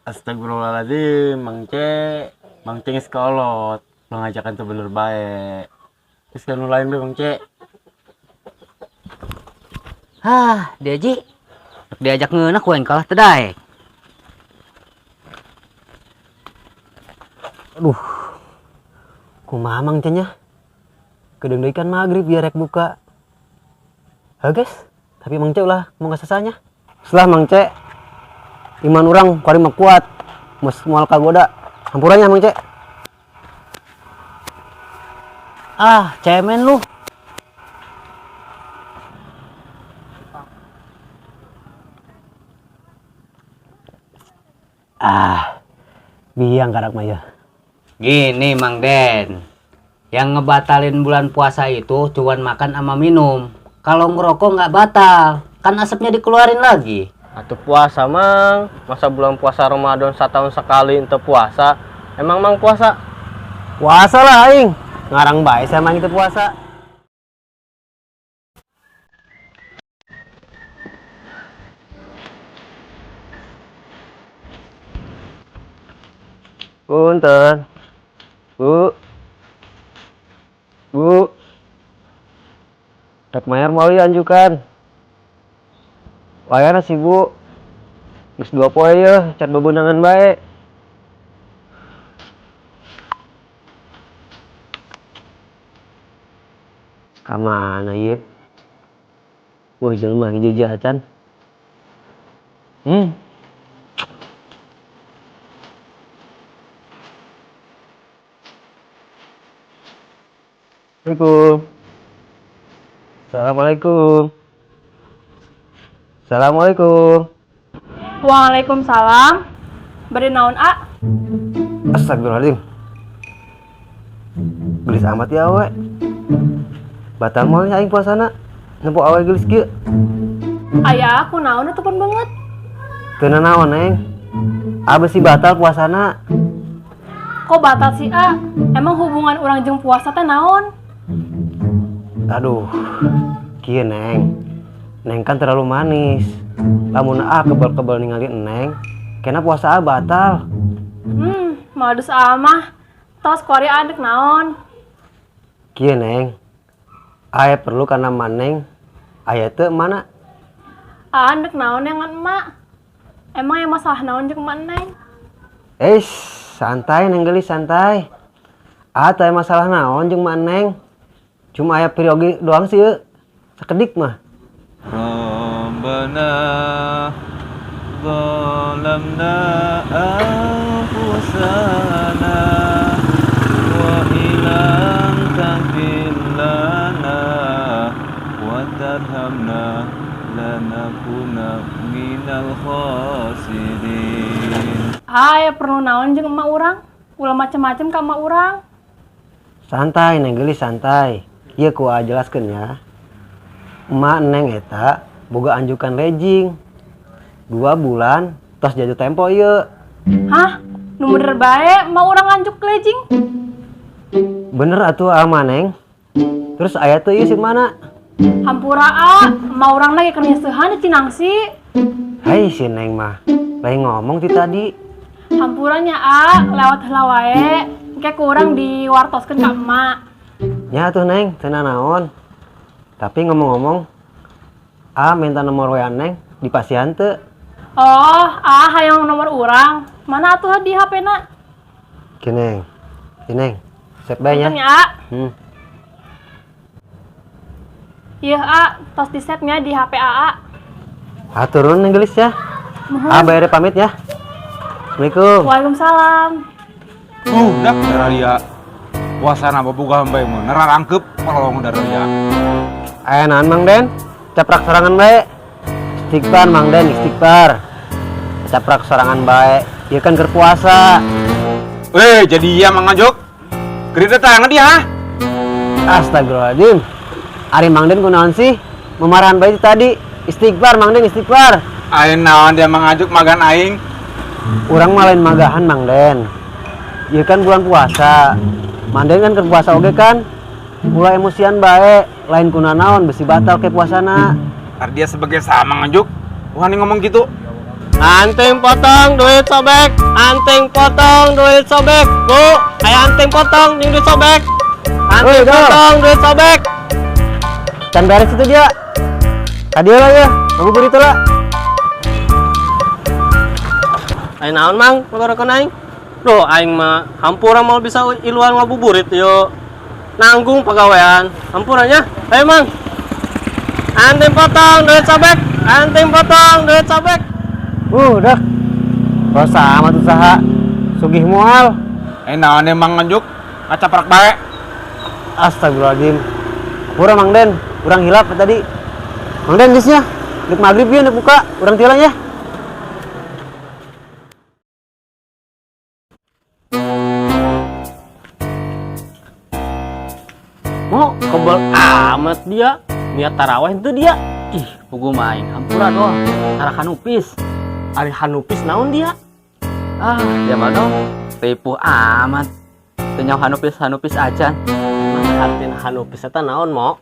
Astagfirullahaladzim, Mang C. Mang C geus kolot. Pengajakan tuh bener baik. Terus kan lain be Mang C. Hah, dia ji. Rek diajak ngeunah ku aing kalah teu daek. Aduh. Kumaha Mang C nya? Kedeung deui kan maghrib biar rek buka. Heuh guys, tapi Mang C ulah mau sasanya. Setelah Mang C, iman urang kuari mah kuat. Mus moal kagoda. Hampuranya Mang C. Ah, cemen lu. Ah, biang karak mah ya. Gini Mang Den, yang ngebatalin bulan puasa itu cuman makan sama minum. Kalau ngerokok nggak batal, kan asapnya dikeluarin lagi. Atuh puasa Mang, masa bulan puasa Ramadan setahun sekali ente puasa. Emang Mang puasa? Puasa lah aing. Ngarang bae saya mang itu puasa. Punten. Bu. Bu. Rek mayar moal ieu anjukan. Wayana sih Bu. Geus 2 poe yeuh can bebenangan bae. Ka mana ieu? Wah, jelema hiji acan. Assalamualaikum. Assalamualaikum. Assalamualaikum. Waalaikumsalam. Beri naon, A? Astagfirullahaladzim. Gelis amat ya awe. Batal moal aing puasana. Nempo awe gelis kieu. Aya aku naon atuh pun banget. Teu nanaon, Neng. Abis sih batal puasana. Kok batal sih, A? Emang hubungan urang jeung puasa teh naon? Aduh, kieu Neng. Neng kan terlalu manis. Lamun A kebal-kebal ningali Neng, kena puasa A batal. Modus A mah. Tos kuari A dek naon? Kieu Neng. Aya perlu kana maneng. Aya teu mana? A dek naon yang ngan emak? Emang yang masalah naon jeung emak Neng? Eish, santai Neng geulis santai. A teh masalah naon jeung emak Neng? Cuma aya periogi doang sih yeuh. Sakedik mah. Rabbana zalamna anfusana wa illam taghfir lana wa tarhamna lanakuna minal khasirin. Aya perlu naon jeung emak urang? Ulah macem-macem ka emak urang. Santai Neng geulis santai. Ieu ku A jelaskeun ya. Emak Neng eta boga anjukan legging. 2 bulan tos jatuh tempo ieu. Hah? Nu bener bae emak urang nganjuk legging? Bener atuh ama Neng. Terus aya teu ieu si mana? Hampura A, emak urang lagi keur nyeuseuhan di Cinangsi. Hei si Neng mah, lain ngomong ti tadi. Hampuranya A, lewat heula wae. Engke ku urang diwartoskeun ka emak. Nya atuh Neng, teu nanaon. Tapi ngomong-ngomong, A minta nomor WA Neng di pasian teu? Oh, A hayang nomor urang. Mana atuh di H P-na? Ki Neng. Ki Neng. Sep bae nya. Punten ya, A. Iya, A, tos di save-nya di HP AA. Hatur nuhun Neng geulis ya. Nuhun. A bayar pamit ya. Assalamualaikum. Waalaikumsalam. Dak dia. Puasa na boga bae mun nerarangkeup polong darah dia. Aya naon Mang Den? Caprak sorangan bae. Istighfar Mang Den, istighfar. Caprak sorangan bae. Ieu kan keur puasa. Jadi iya Mang Anjuk. Gede tangan dia, ha? Astagfirullahaladzim. Ari Mang Den kunaon sih? Memarahan bae tadi. Istighfar Mang Den, istighfar. Aing naon dia Mang Anjuk magan aing. Urang mah lain magahan Mang Den. Ieu kan bulan puasa. Mang Den kan keur puasa oge kan. Ulah emosian bae, lain kuna naon besi batal ke puasana. Ntar dia sebagai sama Mang Anjuk. Wah, nih ngomong gitu. Anting potong duit sobek, anting potong duit sobek. Bu, aya anting potong jeung duit sobek. Anting Woi, Dor. potong duit sobek. Can beres itu dia. Tadi lah ya, ngabuburit lah. Aya naon Mang, ngagorokeun aing? Duh, aing mah hampura mau bisa iluan ngabuburit yo. Nanggung pagawean. Hampura nya. Ayo Mang. Anting potong duit sobek, anting potong duit sobek. Udah. Rosa amat usaha. Sugih moal. Naon emang nganjuk ngacaprak bae. Astagfirullahaladzim. Hampura Mang Den, urang hilap tadi. Mang Den geus nya. Dek maghrib ieu dek buka, urang tilang ya. Mau kebel amat dia. Niat taraweh itu dia. Ih, pugu mah aing hampura doh. Tara hanupis. Ari hanupis naon dia? Ah, dia mah dong. Ripuh amat. Teu nyaho hanupis-hanupis acan. Mah artin hanupis eta naon mo?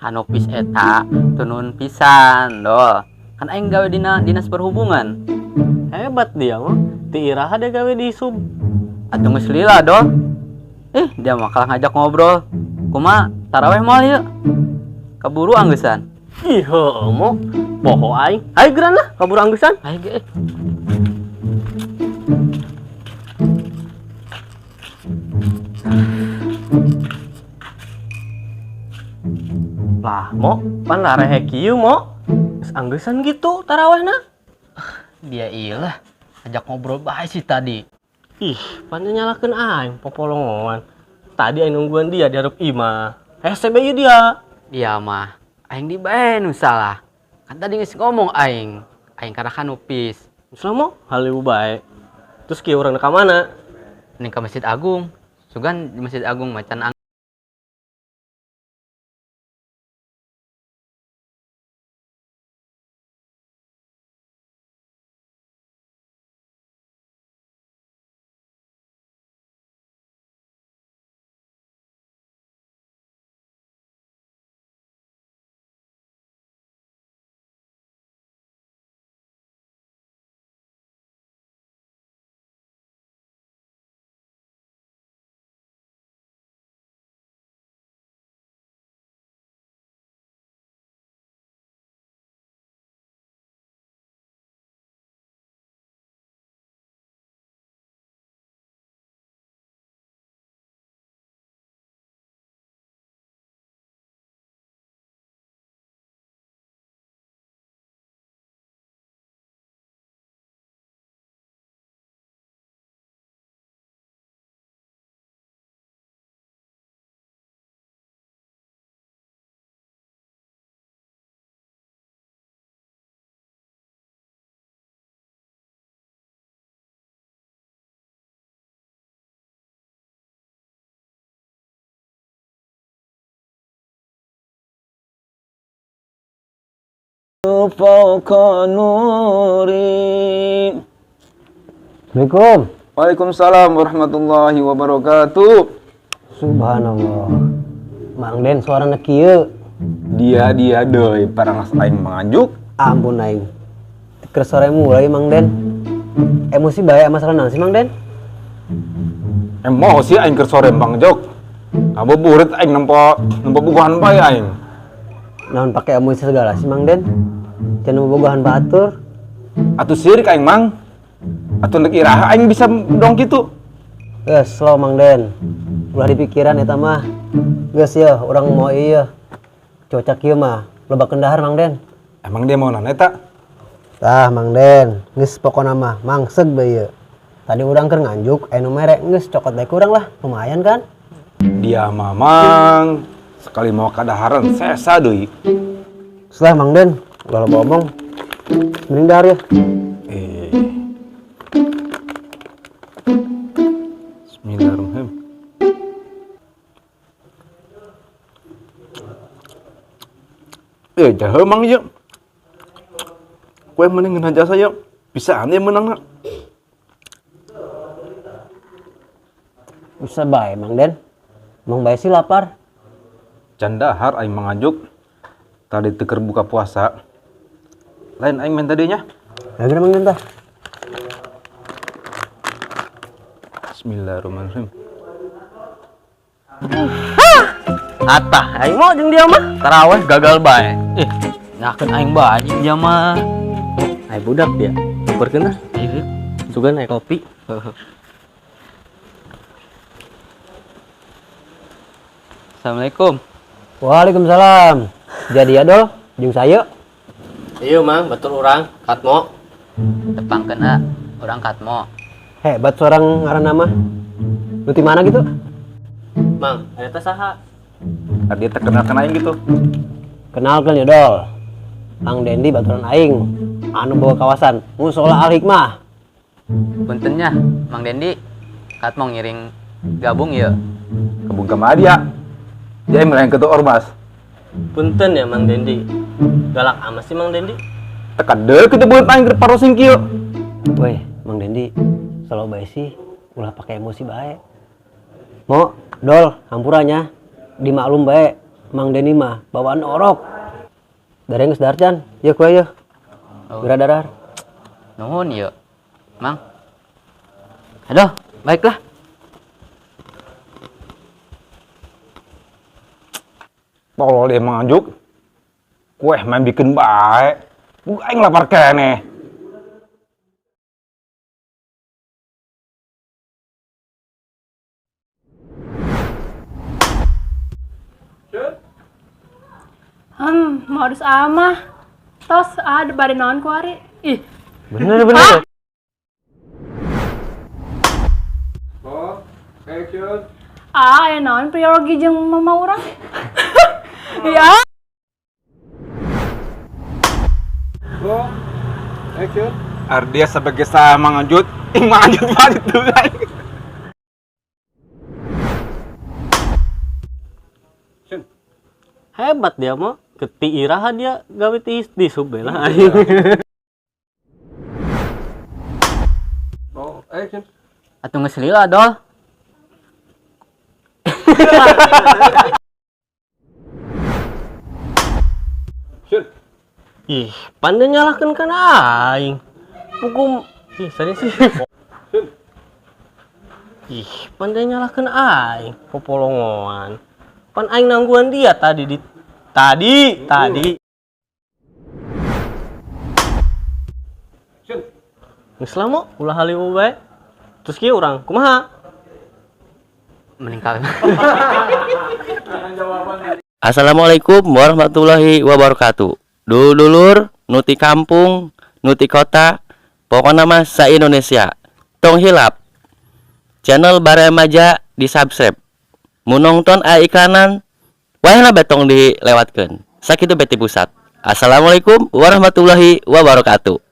Hanupis eta tunun pisan doh. Kan aing gawe dina dinas perhubungan. Hebat dia mah. Ti iraha dia gawe di sub. Atuh geus lila doh. Dia mah kalah ngajak ngobrol. Kumaha taraweh moal ieu? Kaburu angeusan. Ih, heueuh mo. Poho aing. Ayo geura lah, kaburu angeusan. Ayo ge. Lah, mo, pan larehe kieu mo. Geus angeusan gitu tarawehna. Dia iyalah ajak ngobrol bae sih tadi. Ih, pan nyalakeun aing popolongoan. Tadi aing nungguan dia di hareup imah. Hese bae ieu dia. Dia mah aing di bae nu salah. Kan tadi geus ngomong aing, aing kana hanupis. Geus lah mo, halieu bae. Terus kieu urang ka mana? Ning ka Masjid Agung. Sugan di Masjid Agung macan ang Fauqa nuri. Assalamualaikum. Waalaikumsalam warahmatullahi wabarakatuh. Subhanallah. Mang Den suarana kieu. Dia deui parangas aing manganjuk. Ampun aing. Keur sore mulai Mang Den. Emosi bae masalah naon sih Mang Den? Emosi aing keur sore Bang Jok. Ngabuburit aing nempo bogohan bae aing. Naon pake emosi segala sih Mang Den? Can bogohan batur. Atuh sirik aing Mang. Atuh neuk iraha aing bisa dong kitu. Geus slow Mang Den. Ulah dipikiran eta mah. Geus yeuh urang mau ieu. Cuaca kieu mah loba kendahar Mang Den. Emang dia mau naon eta? Tah Mang Den, geus pokona mah mangseg bae ieu. Tadi urang keur nganjuk aya nu mere geus cokot bae kurang lah, lumayan kan? Dia mah Mang sekali mau kadaharan sesa deui. Setelah Mang Den, ulah loba omong. Mending dahar ya. Bismillahirrahmanirrahim. Jahe Mang ieu. Kue mending ngeunah jasa ieu. Bisaan ieu meunangna. Bisa bae Mang Den. Mang bae sih lapar. Can dahar aing mangajuk. Tadi teu keur buka puasa. Lain aing main tadinya. Lagi Mang Den tah. Bismillahirrahmanirrahim. Atah aing mau jeung dia mah. Taraweh gagal bae. Ih, nyakeun aing bae dia mah. Ai budak dia. Berkeun ah. Juga naik kopi. Assalamualaikum. Waalaikumsalam. Jadi ya Dol, jeung saya. Iya Mang, betul urang, Katmo. Tepangkeun ah, urang Katmo. Hebat seorang ngaran nama. Lu di mana gitu? Mang, eta saha? Ardia terkenal aing gitu. Kenalkan ya Dol. Kang Dendi baturan aing. Anu bawa kawasan Musola Al Hikmah. Punten nya, Mang Dendi. Katmo ngiring gabung ya. Kebun ka dia. Dia yang ketua ormas. Punten ya Mang Dendi. Galak amat sih Mang Dendi. Teka deuk kitu beut aing keur parosing kieu. Woi, Mang Dendi, selalu bae sih ulah pakai emosi bae. Mo, Dol, hampuranya dimaklum bae Mang Dendi mah bawaan orok. Dari geus dahar can, yeuh kue yeuh. Oh. Geura darar. Nuhun ya, Mang. Aduh, baiklah. Tolol dia Mang Anjuk. Kue main bikin bae. Buka aing lapar keneh. Modus amah. Tos ada bade naon kuari. Ih, Bener bener. ah, aya naon priologi jeung mama urang. Ya. Ardia sebagai saya Mang Anjut, ing Mang Anjut mah itu aing. Hebat dia mah. Keti iraha dia gawe ti di sub we lah aing. Atuh geus lila, Dol. Ih, pandai nyalahkeun kana aing. Hukum ih serius sih. Ih, pandai nyalahkeun aing, popolongoan. Pan aing nangguan dia tadi di tadi tadi. Geus lah mo, ulah haliwu bae. Terus kieu urang kumaha? Meninggal. Assalamualaikum warahmatullahi wabarakatuh. Dulur nu ti kampung, nu ti kota, pokoknya mah sa Indonesia. Tong hilap. Channel Baremaja di subscribe. Mun nonton aya iklanan, wayahna bae tong dilewatkeun. Sakitu beti pusat. Assalamualaikum warahmatullahi wabarakatuh.